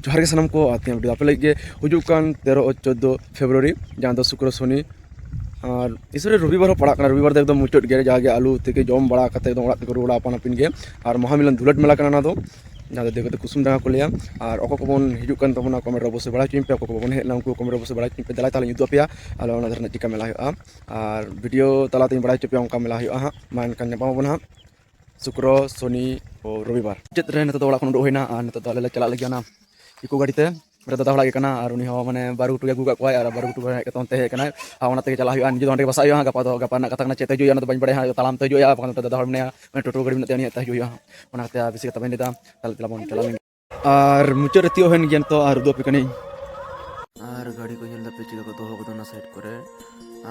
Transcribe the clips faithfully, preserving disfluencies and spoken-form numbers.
ᱡᱚᱦᱟᱨ ᱜᱮ ᱥᱟᱱᱟᱢ ᱠᱚ, ᱟᱨ ᱛᱮᱦᱮᱧ video ᱟᱯᱮ ᱞᱟᱹᱜᱤᱫ ᱜᱮ ᱦᱤᱡᱩᱜ ᱠᱟᱱ ᱛᱮᱨᱚ ᱪᱳᱫᱽᱫᱳ ᱯᱷᱮᱵᱽᱨᱩᱣᱟᱨᱤ, ᱡᱟᱦᱟᱸ ᱫᱚ ᱥᱩᱠᱨᱚ ᱥᱚᱱᱤ ᱟᱨ ᱤᱥᱚᱨᱮ ᱨᱚᱵᱤᱵᱟᱨ ᱦᱚᱸ ᱯᱟᱲᱟᱜ ᱠᱟᱱᱟ᱾ ᱨᱚᱵᱤᱵᱟᱨ ᱫᱚ ᱮᱠᱫᱚᱢ ᱢᱩᱪᱟᱹᱫ ᱜᱮ, ᱡᱟᱜᱮ ᱟᱹᱞᱩ ᱛᱮᱜᱮ ᱡᱚᱢ ᱵᱟᱲᱟ ᱠᱟᱛᱮ ᱮᱠᱫᱚᱢ ᱚᱲᱟᱜ ᱛᱮᱠᱚ ᱨᱩᱣᱟᱹᱲᱟ ᱟᱯᱟᱱ ᱟᱹᱯᱤᱱ ᱜᱮ᱾ ᱟᱨ ᱢᱚᱦᱟᱢᱤᱞᱚᱱ ᱫᱩᱞᱟᱹᱴ ᱢᱮᱞᱟ ᱠᱟᱱᱟ ᱚᱱᱟ ᱫᱚ, ᱡᱟᱦᱟᱸ ᱫᱚ ᱫᱤᱠᱩ ᱛᱮ ᱠᱩᱥᱩᱢ ᱰᱟᱸᱜᱟ ᱠᱚ ᱞᱟᱹᱭᱟ᱾ ᱟᱨ ᱚᱠᱚᱭ ᱠᱚᱵᱚᱱ ᱦᱤᱡᱩᱜ ᱠᱟᱱ ᱛᱟᱵᱚᱱᱟ, comment ᱨᱮ ᱚᱵᱚᱥᱥᱳᱭ ᱵᱟᱲᱟᱭ ᱦᱚᱪᱚᱧ ᱯᱮ, ᱚᱠᱚᱭ ᱠᱚᱵᱚᱱ ᱦᱮᱡ ᱞᱮᱱᱟ ᱩᱱᱠᱩ comment ᱨᱮ ᱚᱵᱚᱥᱥᱳᱭ ᱵᱟᱲᱟᱭ ᱦᱚᱪᱚᱧ ᱯᱮ᱾ ᱫᱮᱞᱟᱭ ᱛᱟᱦᱞᱮ ᱩᱫᱩᱜ ᱟᱯᱮᱭᱟ ᱟᱞᱮ ᱚᱱᱟ ᱫᱷᱟᱨᱮ ᱨᱮᱱᱟᱜ ᱪᱮᱫ ᱞᱮᱠᱟ ᱢᱮᱞᱟ ᱦᱩᱭᱩᱜᱼᱟ᱾ ᱟᱨ video ᱛᱟᱞᱟ ᱛᱮᱧ ᱵᱟᱲᱟᱭ ᱦᱚᱪᱚ ᱯᱮᱭᱟ ᱚᱱᱠᱟ ᱢᱮᱞᱟ ᱦᱩᱭᱩᱜᱼᱟ ᱦᱟᱸᱜ᱾ ᱢᱟ ᱮᱱᱠᱷᱟᱱ ᱧᱟᱯᱟᱢ ᱟᱵᱚᱱ ᱦᱟᱸᱜ ᱥᱩᱠᱨᱚ, ᱥᱚᱱᱤ ᱟᱨ ᱨᱚᱵᱤᱵᱟᱨ᱾ ᱪᱮᱫ ᱨᱮ ᱱᱤᱛᱚᱜ ᱫᱚ ᱚᱲᱟᱜ ᱠᱷᱚᱱ ᱩᱰᱩᱠ ᱦᱩᱭᱱᱟ ᱟᱨ ᱱᱤᱛᱚᱜ ᱫᱚ ᱟᱞᱮ ᱞᱮ ᱪᱟᱞᱟᱜ ᱞᱟᱹᱜᱤᱫ ᱚᱱᱟ ᱤᱠᱳ ᱜᱟᱹᱰᱤ ᱛᱮ᱾ ᱢᱤᱫᱴᱮᱱ ᱫᱟᱫᱟ ᱦᱚᱲᱟᱜ ᱜᱮ ᱠᱟᱱᱟ ᱟᱨ ᱩᱱᱤ ᱦᱚᱸ ᱢᱟᱱᱮ ᱵᱟᱹᱨᱩ ᱜᱷᱩᱴᱩ ᱜᱮ ᱟᱹᱜᱩ ᱠᱟᱜ ᱠᱚᱣᱟᱭ ᱟᱨ ᱵᱟᱹᱨᱩ ᱜᱷᱩᱴᱩ ᱦᱮᱡ ᱠᱟᱛᱮ ᱚᱱᱛᱮ ᱦᱮᱡ ᱠᱟᱱᱟᱭ᱾ ᱟᱨ ᱚᱱᱟ ᱛᱮᱜᱮ ᱪᱟᱞᱟᱜ ᱦᱩᱭᱩᱜᱼᱟ᱾ ᱱᱤᱡᱮ ᱫᱚ ᱚᱸᱰᱮ ᱜᱮ ᱵᱟᱥᱟᱜ ᱦᱩᱭᱩᱜᱼᱟ᱾ ᱜᱟᱯᱟ ᱫᱚ, ᱜᱟᱯᱟ ᱨᱮᱱᱟᱜ ᱠᱟᱛᱷᱟ ᱠᱟᱱᱟ, ᱪᱮᱫ ᱛᱮ ᱦᱤᱡᱩᱜ ᱦᱩᱭᱩᱜᱼᱟ ᱚᱱᱟ ᱫᱚ ᱵᱟᱹᱧ ᱵᱟᱲᱟᱭᱟ, ᱛᱟᱲᱟᱢ ᱛᱮ ᱦᱤᱡᱩᱜ ᱦᱩᱭᱩᱜᱼᱟ, ᱵᱟᱠᱷᱟᱱ ᱫᱚ ᱫᱟᱫᱟ ᱦᱚᱲ ᱢᱮᱱᱟᱭᱟ, ᱴᱳᱴᱳ ᱜᱟᱹᱰᱤ ᱢᱮᱱᱟᱜ ᱛᱟᱭᱟ, ᱩᱱᱤᱭᱟᱜ ᱛᱮ ᱦᱤᱡᱩᱜ ᱦᱩᱭᱩᱜᱼᱟ᱾ ᱚᱱᱟ ᱠᱷᱟᱹᱛᱤᱨ ᱟᱨ ᱵᱮᱥᱤ ᱠᱟᱛᱷᱟ ᱵᱟᱹᱧ ᱞᱟᱹᱭᱫᱟ, ᱛᱟᱦᱞᱮ ᱫᱮᱞᱟ ᱵᱚᱱ ᱪᱟᱞᱟᱣ ᱞᱮᱱ ᱜᱮ᱾ ᱟᱨ ᱢᱩᱪᱟᱹᱫ ᱨᱮ ᱛᱤᱭᱳᱜ ᱦᱩᱭᱮᱱ ᱜᱮᱭᱟ ᱱᱤᱛᱚᱜ, ᱟᱨ ᱩᱫᱩᱜ ᱟᱯᱮ ᱠᱟᱹᱱᱟᱹᱧ᱾ ᱟᱨ ᱜᱟᱹᱰᱤ ᱠᱚ ᱧᱮᱞ ᱫᱟᱯᱮ ᱪᱮᱫ ᱞᱮᱠᱟ ᱠᱚ ᱫᱚᱦᱚ ᱠᱟᱫᱟ ᱚᱱᱟ side ᱠᱚᱨᱮ᱾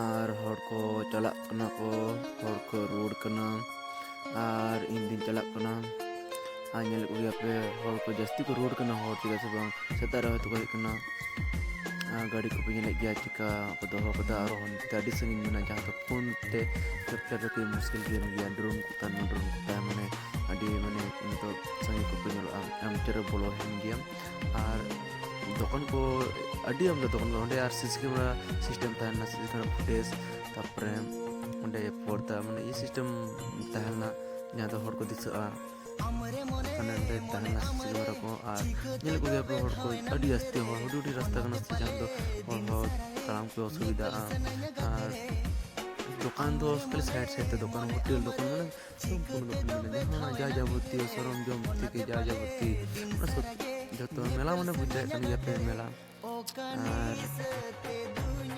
ᱟᱨ ᱦᱚᱲ ᱠᱚ ᱪᱟᱞᱟᱜ ᱠᱟᱱᱟ ᱠᱚ, ᱦᱚᱲ ᱠᱚ ᱨᱩᱣᱟᱹᱲ ᱠᱟᱱᱟ, ᱟᱨ ᱤᱧ ᱫᱩᱧ ᱪᱟᱞᱟᱜ ᱠᱟᱱᱟ᱾ ᱟᱨ ᱧᱮᱞᱮᱫ ᱠᱚᱜᱮᱭᱟ ᱯᱮ, ᱦᱚᱲ ᱠᱚ ᱡᱟᱹᱥᱛᱤ ᱠᱚ ᱨᱩᱣᱟᱹᱲ ᱠᱟᱱᱟ ᱦᱚᱲ, ᱪᱮᱫᱟᱜ ᱥᱮ ᱵᱟᱝ ᱥᱮᱛᱟᱜ ᱨᱮ ᱦᱚᱭᱛᱳ ᱠᱚ ᱦᱮᱡ ᱠᱟᱱᱟ᱾ ᱟᱨ ᱜᱟᱹᱰᱤ ᱠᱚᱯᱮ ᱧᱮᱞᱮᱫ ᱜᱮᱭᱟ ᱪᱮᱠᱟ ᱠᱚ ᱫᱚᱦᱚ ᱠᱟᱫᱟ, ᱟᱨᱦᱚᱸ ᱚᱱᱛᱮ ᱟᱹᱰᱤ ᱥᱟᱺᱜᱤᱧ ᱢᱮᱱᱟᱜᱼᱟ, ᱡᱟᱦᱟᱸ ᱫᱚ phone ᱛᱮ capture ᱫᱚ ᱠᱟᱹᱡ ᱢᱩᱥᱠᱤᱞ ᱜᱮ ᱜᱮᱭᱟ᱾ Drone ᱠᱚ ᱛᱟᱦᱮᱱ ᱢᱟ, drone ᱠᱚ ᱛᱟᱦᱮᱱ ᱢᱟᱱᱮ ᱟᱹᱰᱤ ᱢᱟᱱᱮ ᱱᱤᱛᱚᱜ ᱥᱟᱺᱜᱤᱧ ᱠᱚᱯᱮ ᱧᱮᱞᱚᱜᱼᱟ᱾ ᱟᱨ ᱢᱩᱪᱟᱹᱫ ᱨᱮ ᱵᱚᱞᱚ ᱦᱩᱭᱮᱱ ᱜᱮᱭᱟ᱾ ᱟᱨ ᱫᱚᱠᱟᱱ ᱠᱚ ᱟᱹᱰᱤ ᱟᱢᱫᱟ ᱫᱚᱠᱟᱱ ᱠᱚ ᱚᱸᱰᱮ, ᱟᱨ CC camera system ᱛᱟᱦᱮᱱᱟ, CC camera footage, ᱛᱟᱨᱯᱚᱨᱮ ᱚᱸᱰᱮ ᱯᱚᱨᱫᱟ ᱢᱟᱱᱮ ᱤᱭᱟᱹ system ᱛᱟᱦᱮᱱᱟ, ᱡᱟᱦᱟᱸ ᱫᱚ ᱦᱚᱲ ᱠᱚ ᱫᱤᱥᱟᱹᱜᱼᱟ᱾ ᱢᱟᱱᱮ ᱚᱸᱰᱮ ᱛᱟᱦᱮᱱᱟ CC camera ᱠᱚ᱾ ᱟᱨ ᱧᱮᱞ ᱠᱚᱜᱮᱭᱟ ᱯᱮ ᱦᱚᱲ ᱠᱚ, ᱟᱹᱰᱤ ᱡᱟᱹᱥᱛᱤ ᱦᱚᱲ, ᱦᱩᱰᱤᱧ ᱦᱩᱰᱤᱧ ᱨᱟᱥᱛᱟ ᱠᱟᱱᱟ ᱥᱮ, ᱡᱟᱦᱟᱸ ᱫᱚ ᱦᱚᱲ ᱦᱚᱸ ᱛᱟᱲᱟᱢ ᱠᱚ ᱚᱥᱩᱵᱤᱫᱷᱟᱜᱼᱟ᱾ ᱟᱨ ᱫᱚᱠᱟᱱ ᱫᱚ ᱠᱷᱟᱹᱞᱤ side side ᱛᱮ ᱫᱚᱠᱟᱱ, ᱦᱳᱴᱮᱞ ᱫᱚᱠᱟᱱ, ᱢᱟᱱᱮ ᱥᱚᱢᱯᱩᱨᱱᱚ ᱫᱚᱠᱟᱱ ᱢᱮᱱᱟᱜᱼᱟ, ᱡᱟᱦᱟᱸ ᱡᱟ ᱡᱟᱵᱚᱛᱤᱭᱚ ᱥᱚᱨᱚᱢ ᱡᱚᱢ ᱛᱷᱮᱠᱮ ᱡᱟ ᱡᱟᱵᱚᱛᱤ, ᱢᱟᱱᱮ ᱥᱚᱵ-, ᱡᱚᱛᱚ ᱢᱮᱞᱟ ᱢᱟᱱᱮ ᱵᱩᱡᱽ ᱫᱟᱲᱮᱭᱟᱜ ᱠᱟᱱ ᱜᱮᱭᱟ ᱯᱮ ᱢᱮᱞᱟ᱾ ᱟᱨ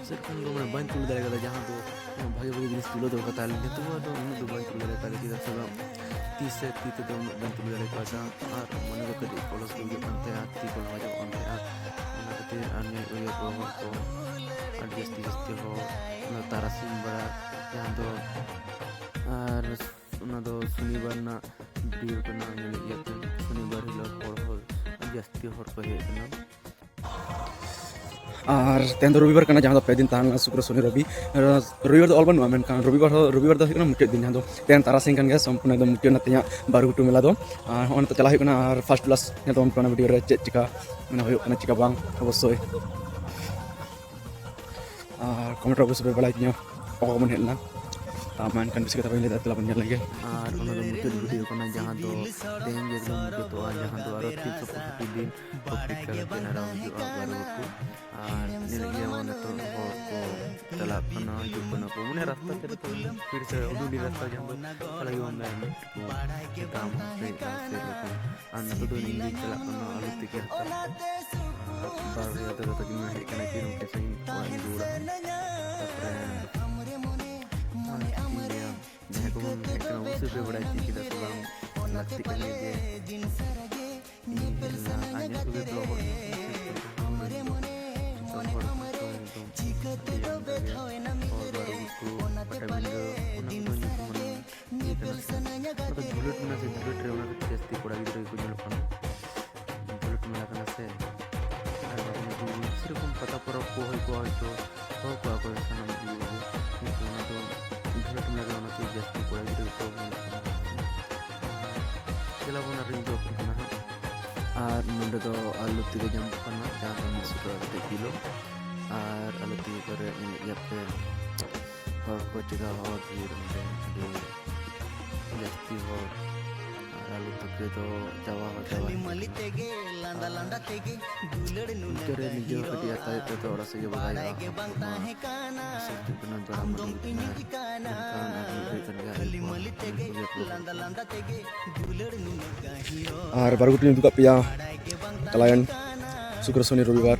ᱥᱮᱨᱚᱠᱚᱢ ᱫᱚ ᱢᱟᱱᱮ ᱵᱟᱹᱧ ᱛᱩᱞᱟᱹᱣ ᱫᱟᱲᱮ ᱠᱟᱫᱟ, ᱡᱟᱦᱟᱸ ᱫᱚ ᱵᱷᱟᱜᱮ ᱵᱷᱟᱜᱮ ᱡᱤᱱᱤᱥ ᱛᱩᱞᱟᱹᱣ ᱫᱚᱨᱠᱟᱨ ᱛᱟᱦᱮᱸ ᱞᱮᱱᱟ, ᱛᱚᱵᱩ ᱟᱫᱚ ᱩᱱᱟᱹᱜ ᱫᱚ ᱵᱟᱹᱧ ᱛᱩᱞᱟᱹᱣ ᱫᱟᱲᱮ ᱠᱟᱫᱟ, ᱪᱮᱫᱟᱜ ᱥᱮ ᱵᱟᱝ ᱛᱤ ᱥᱮ ᱛᱤ ᱛᱮᱫᱚ ᱩᱱᱟᱹᱜ ᱵᱟᱹᱧ ᱛᱩᱞᱟᱹᱣ ᱫᱟᱲᱮ ᱠᱟᱣᱫᱟ᱾ ᱟᱨ ᱢᱚᱱᱮ ᱠᱚ ᱠᱟᱹᱴᱤᱡ ᱚᱞᱚᱥ ᱜᱮ ᱵᱩᱡᱷᱟᱹᱜ ᱠᱟᱱ ᱛᱟᱦᱮᱸᱫ, ᱛᱤ ᱠᱚ ᱞᱟᱸᱜᱟ ᱪᱟᱵᱟᱜ ᱠᱟᱱ ᱛᱟᱦᱮᱸᱫ᱾ ᱚᱱᱟ ᱠᱷᱟᱹᱛᱤᱨ ᱟᱨ ᱧᱮᱞ ᱠᱚ ᱦᱚᱲ ᱠᱚ ᱟᱹᱰᱤ ᱡᱟᱹᱥᱛᱤ ᱡᱟᱹᱥᱛᱤ ᱦᱚᱲ, ᱚᱱᱟ ᱛᱟᱨᱟᱥᱤᱧ ᱵᱮᱲᱟ ᱡᱟᱦᱟᱸ ᱫᱚ, ᱟᱨ ᱚᱱᱟ ᱫᱚ ᱥᱚᱱᱤᱵᱟᱨ ᱨᱮᱱᱟᱜ video ᱠᱟᱱᱟ, ᱧᱮᱞᱮᱫ ᱜᱮᱭᱟ ᱯᱮ, ᱥᱚᱱᱤᱵᱟᱨ ᱦᱤᱞᱳᱜ ᱦᱚᱲ ᱦᱚᱸ ᱟᱹᱰᱤ ᱡᱟᱹᱥᱛᱤ ᱦᱚᱲ ᱠᱚ ᱦᱮᱡ ᱟᱠᱟᱱᱟ᱾ ᱟᱨ ᱛᱮᱦᱮᱧ ᱫᱚ ᱨᱚᱵᱤᱵᱟᱨ ᱠᱟᱱᱟ, ᱡᱟᱦᱟᱸ ᱫᱚ ᱯᱮ ᱫᱤᱱ ᱛᱟᱦᱮᱸ ᱞᱮᱱᱟ, ᱥᱩᱠᱨᱚ, ᱥᱚᱱᱤ, ᱨᱚᱵᱤ᱾ ᱟᱨ ᱨᱚᱵᱤᱵᱟᱨ ᱫᱚ ᱚᱞ ᱵᱟᱹᱱᱩᱜᱼᱟ, ᱢᱮᱱᱠᱷᱟᱱ ᱨᱚᱵᱤᱵᱟᱨ ᱦᱚᱸ, ᱨᱚᱵᱤᱵᱟᱨ ᱫᱚ ᱦᱩᱭᱩᱜ ᱠᱟᱱᱟ ᱢᱩᱪᱟᱹᱫ ᱫᱤᱱ, ᱡᱟᱦᱟᱸ ᱫᱚ ᱛᱮᱦᱮᱧ ᱛᱟᱨᱟᱥᱤᱧ ᱠᱟᱱ ᱜᱮᱭᱟ, ᱥᱚᱢᱯᱩᱨᱱᱚ ᱮᱠᱫᱚᱢ ᱢᱩᱪᱟᱹᱫ ᱮᱱᱟ ᱛᱮᱦᱮᱧᱟᱜ ᱵᱟᱨᱩᱜᱷᱩᱴᱩ ᱢᱮᱞᱟ ᱫᱚ᱾ ᱟᱨ ᱦᱚᱸᱜᱼᱚᱭ ᱱᱤᱛᱚᱜ ᱪᱟᱞᱟᱜ ᱦᱩᱭᱩᱜ ᱠᱟᱱᱟ, ᱟᱨ first class ᱧᱮᱞ ᱛᱟᱵᱚᱱ ᱯᱮ ᱚᱱᱟ video ᱨᱮ ᱪᱮᱫ ᱪᱤᱠᱟ ᱢᱟᱱᱮ ᱦᱩᱭᱩᱜ ᱠᱟᱱᱟ, ᱪᱤᱠᱟ ᱵᱟᱝ, ᱚᱵᱚᱥᱥᱳᱭ᱾ ᱟᱨ comment ᱨᱮ ᱚᱵᱚᱥᱥᱳᱭ ᱯᱮ ᱵᱟᱲᱟᱭ ᱦᱚᱪᱚᱧᱟ ᱚᱠᱟ ᱠᱷᱚᱱ ᱵᱚᱱ ᱦᱮᱡ ᱞᱮᱱᱟ᱾ ᱛᱟ ᱢᱟ ᱮᱱᱠᱷᱟᱱ ᱵᱮᱥᱤ ᱠᱟᱛᱷᱟ ᱵᱟᱹᱧ ᱞᱟᱹᱭᱫᱟ, ᱫᱮᱞᱟ ᱵᱚᱱ ᱧᱮᱞ ᱞᱮᱜᱮ᱾ ᱟᱨ ᱚᱱᱟ ᱫᱚ ᱢᱩᱪᱟᱹᱫ video ᱠᱟᱱᱟ, ᱡᱟᱦᱟᱸ ᱫᱚ ᱛᱮᱦᱮᱧ ᱜᱮ ᱮᱠᱫᱚᱢ ᱢᱩᱪᱟᱹᱫᱚᱜᱼᱟ, ᱡᱟᱦᱟᱸ ᱫᱚ ᱟᱨᱚ ᱛᱤᱥ ᱦᱚᱸ ᱯᱨᱚᱛᱤᱫᱤᱱ ᱚᱯᱮᱠᱠᱷᱟ ᱠᱟᱛᱮ ᱟᱨᱟᱢ ᱦᱩᱭᱩᱜᱼᱟ ᱵᱟᱨᱩᱜᱷᱩᱴᱩ᱾ ᱟᱨ ᱧᱮᱞᱮᱫ ᱜᱮᱭᱟ ᱵᱚᱱ ᱱᱤᱛᱚᱜ ᱦᱚᱲ ᱠᱚ ᱪᱟᱞᱟᱜ ᱠᱟᱱᱟ, ᱦᱤᱡᱩᱜ ᱠᱟᱱᱟ ᱠᱚ, ᱢᱟᱱᱮ ᱨᱟᱥᱛᱟ ᱛᱮ ᱱᱤᱛᱚᱜ ᱯᱷᱤᱨ ᱥᱮ ᱩᱰᱩᱠ ᱨᱟᱥᱛᱟ, ᱡᱟᱦᱟᱸ ᱫᱚ ᱪᱟᱞᱟᱜ ᱦᱩᱭᱩᱜᱼᱟ ᱢᱮ ᱢᱮᱴᱨᱳ ᱛᱟᱲᱟᱢ ᱥᱮ ᱮᱴᱟᱜ ᱥᱮᱫ ᱞᱮᱠᱟ᱾ ᱟᱨ ᱱᱤᱛᱚᱜ ᱫᱚ ᱤᱧ ᱜᱤᱧ ᱪᱟᱞᱟᱜ ᱠᱟᱱᱟ ᱟᱞᱩ ᱛᱤᱠᱤ ᱦᱟᱛᱟᱣ᱾ ᱟᱨ ᱵᱟᱨ ᱵᱚᱭᱦᱟ ᱫᱟᱫᱟ ᱛᱟᱹᱠᱤᱱ ᱢᱟ ᱦᱮᱡ ᱠᱟᱱᱟ ᱠᱤᱱ, ᱩᱱᱠᱤᱱ ᱥᱟᱶ ᱤᱧ ᱚᱲᱟᱜ ᱤᱧ ᱨᱩᱣᱟᱹᱲᱟ᱾ ᱛᱟᱨᱯᱚᱨᱮ ᱟᱨ ᱪᱮᱫ ᱤᱧ ᱞᱟᱹᱭᱟ, ᱡᱟᱦᱟᱸᱭ ᱠᱚᱵᱚᱱ ᱦᱮᱡ ᱠᱟᱱᱟ ᱚᱵᱚᱥᱥᱳᱭ ᱯᱮ ᱵᱟᱲᱟᱭ ᱦᱚᱪᱚ ᱠᱮᱫᱟ ᱥᱮ ᱵᱟᱝ, ᱞᱟᱹᱠᱛᱤ ᱠᱟᱱ ᱜᱮᱭᱟ ᱡᱮ ᱤᱧ ᱦᱮᱡ ᱞᱮᱱᱟ ᱟᱨ ᱧᱮᱞ ᱠᱚᱜᱮ ᱯᱮ ᱦᱚᱲ, ᱡᱚᱛᱚ ᱦᱚᱲ ᱮᱠᱫᱚᱢ ᱟᱹᱰᱤ ᱟᱢᱫᱟ ᱜᱮ ᱦᱚᱲ, ᱵᱟᱨᱩᱜᱷᱩᱴᱩ, ᱯᱟᱴᱟᱵᱤᱸᱫᱷᱟᱹ, ᱚᱱᱟ ᱠᱚᱫᱚ ᱧᱩᱛᱩᱢᱟᱱ ᱤᱭᱟᱹ ᱠᱟᱱᱟ ᱥᱮ᱾ ᱚᱱᱟ ᱫᱚ ᱡᱷᱩᱞᱟᱹᱴ ᱢᱮᱞᱟ ᱥᱮ ᱡᱷᱩᱞᱟᱹᱴ ᱨᱮ ᱚᱱᱟ ᱠᱚ ᱡᱟᱹᱥᱛᱤ ᱠᱚᱲᱟ ᱜᱤᱫᱽᱨᱟᱹ ᱜᱮᱠᱚ ᱧᱮᱞᱚᱜ ᱠᱟᱱᱟ᱾ ᱡᱷᱩᱞᱟᱹᱴ ᱢᱮᱞᱟ ᱠᱟᱱᱟ ᱥᱮ᱾ ᱟᱨ ᱵᱟᱝ ᱡᱩᱫᱤ ᱥᱮᱨᱚᱠᱚᱢ ᱯᱟᱛᱟ ᱯᱚᱨᱚᱵᱽ ᱠᱚ ᱦᱩᱭ ᱠᱚᱜᱼᱟ, ᱦᱚᱭᱛᱳ ᱦᱚᱲ ᱠᱚᱣᱟ ᱠᱚ ᱥᱟᱱᱟᱢ ᱤᱭᱟᱹ ᱠᱚᱜᱮ, ᱠᱤᱱᱛᱩ ᱚᱱᱟ ᱫᱚ ᱡᱷᱩᱞᱟᱹᱴ ᱢᱮᱞᱟ ᱠᱟᱱᱟ, ᱚᱱᱟᱛᱮ ᱡᱟᱹᱥᱛᱤ ᱠᱚᱲᱟ ᱜᱤᱫᱽᱨᱟᱹ ᱜᱮᱠᱚ ᱧᱮᱞᱚᱜ ᱠᱟᱱᱟ᱾ ᱪᱮᱞᱟ ᱵᱚᱱ ᱟᱨ ᱤᱧ ᱫᱚ ᱠᱟᱱᱟ ᱦᱟᱸᱜ᱾ ᱟᱨ ᱱᱚᱸᱰᱮ ᱫᱚ ᱟᱹᱞᱩ ᱛᱤᱠᱤ ᱧᱟᱢᱚᱜ ᱠᱟᱱᱟ, ᱡᱟᱦᱟᱸ ᱫᱚ ᱢᱤᱫᱥᱚ ᱴᱟᱠᱟ ᱠᱟᱛᱮ ᱠᱤᱞᱳ᱾ ᱟᱨ ᱟᱹᱞᱩ ᱛᱤᱠᱤ ᱠᱚᱨᱮ ᱧᱮᱞᱮᱫ ᱜᱮᱭᱟ ᱯᱮ ᱦᱚᱲ ᱠᱚ ᱪᱮᱠᱟ ᱦᱚᱲ ᱵᱷᱤᱲ, ᱚᱸᱰᱮ ᱟᱹᱰᱤ ᱡᱟᱹᱥᱛᱤ ᱦᱚᱲ᱾ ᱟᱨ ᱟᱹᱞᱩ ᱛᱤᱠᱤ ᱫᱚ ᱪᱟᱵᱟ ᱦᱚᱸ ᱪᱟᱵᱟ ᱦᱮᱡ ᱠᱟᱱᱟ᱾ ᱟᱨ ᱢᱩᱪᱟᱹᱫ ᱨᱮ ᱱᱤᱡᱮ ᱦᱚᱸ ᱠᱟᱹᱴᱤᱡ ᱦᱟᱛᱟᱣ ᱦᱩᱭᱩᱜ ᱛᱟᱭᱟ, ᱛᱚ ᱚᱲᱟᱜ ᱥᱮᱫ ᱜᱮ ᱵᱟᱜᱟᱣ ᱦᱩᱭᱩᱜᱼᱟ᱾ ᱟᱯᱟ ᱠᱚᱢᱟ ᱥᱮᱨ ᱦᱤᱡᱩᱜ ᱠᱟᱱᱟ, ᱫᱟᱬᱟ ᱢᱟ ᱫᱩᱲᱩᱵ ᱠᱟᱱᱟ᱾ ᱢᱮᱱᱠᱷᱟᱱ ᱟᱨ ᱢᱤᱫ ᱜᱷᱟᱹᱲᱤᱡ ᱠᱷᱟᱱ ᱜᱮ ᱦᱟᱸᱜ ᱧᱮᱞ ᱠᱚᱣᱟ, ᱧᱮᱞ ᱠᱚᱜᱮ ᱯᱮ᱾ ᱟᱨ ᱵᱟᱨᱩᱜᱷᱩᱴᱩᱧ ᱩᱫᱩᱜ ᱠᱟᱜ ᱯᱮᱭᱟ ᱪᱟᱞᱟᱣᱮᱱ ᱥᱩᱠᱨᱚ, ᱥᱚᱱᱤ, ᱨᱚᱵᱤᱵᱟᱨ᱾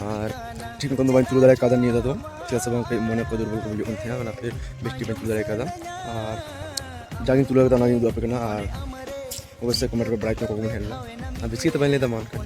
ᱟᱨ ᱴᱷᱤᱠ ᱢᱚᱛᱚᱱ ᱫᱚ ᱵᱟᱹᱧ ᱛᱩᱞᱟᱹᱣ ᱫᱟᱲᱮ ᱠᱟᱣᱫᱟ ᱱᱤᱭᱟᱹ ᱫᱷᱟᱣ ᱫᱚ, ᱪᱮᱫᱟᱜ ᱥᱮ ᱵᱟᱝ ᱠᱟᱹᱡ ᱢᱚᱱᱮ ᱠᱚ ᱫᱩᱨᱵᱚᱞ ᱠᱚ ᱵᱩᱡᱷᱟᱹᱜ ᱠᱟᱱ ᱛᱟᱦᱮᱸᱫ, ᱚᱱᱟᱛᱮ ᱵᱮᱥ ᱴᱷᱤᱠ ᱵᱟᱹᱧ ᱛᱩᱞᱟᱹᱣ ᱫᱟᱲᱮ ᱠᱟᱣᱫᱟ᱾ ᱟᱨ ᱡᱟᱜᱤᱧ ᱛᱩᱞᱟᱹᱣ ᱠᱟᱫᱟ ᱚᱱᱟᱜᱤᱧ ᱩᱫᱩᱜ ᱟᱯᱮ ᱠᱟᱱᱟ᱾ ᱟᱨ ᱚᱵᱚᱥᱥᱳᱭ comment ᱨᱮ ᱵᱟᱲᱟᱭ ᱦᱚᱪᱚ ᱠᱚᱵᱚᱱ ᱦᱮᱡ ᱞᱮᱱᱟ᱾ ᱟᱨ ᱵᱮᱥᱤ ᱠᱟᱛᱮ ᱵᱟᱹᱧ ᱞᱟᱹᱭᱫᱟ, ᱢᱟ ᱮᱱᱠᱷᱟᱱ᱾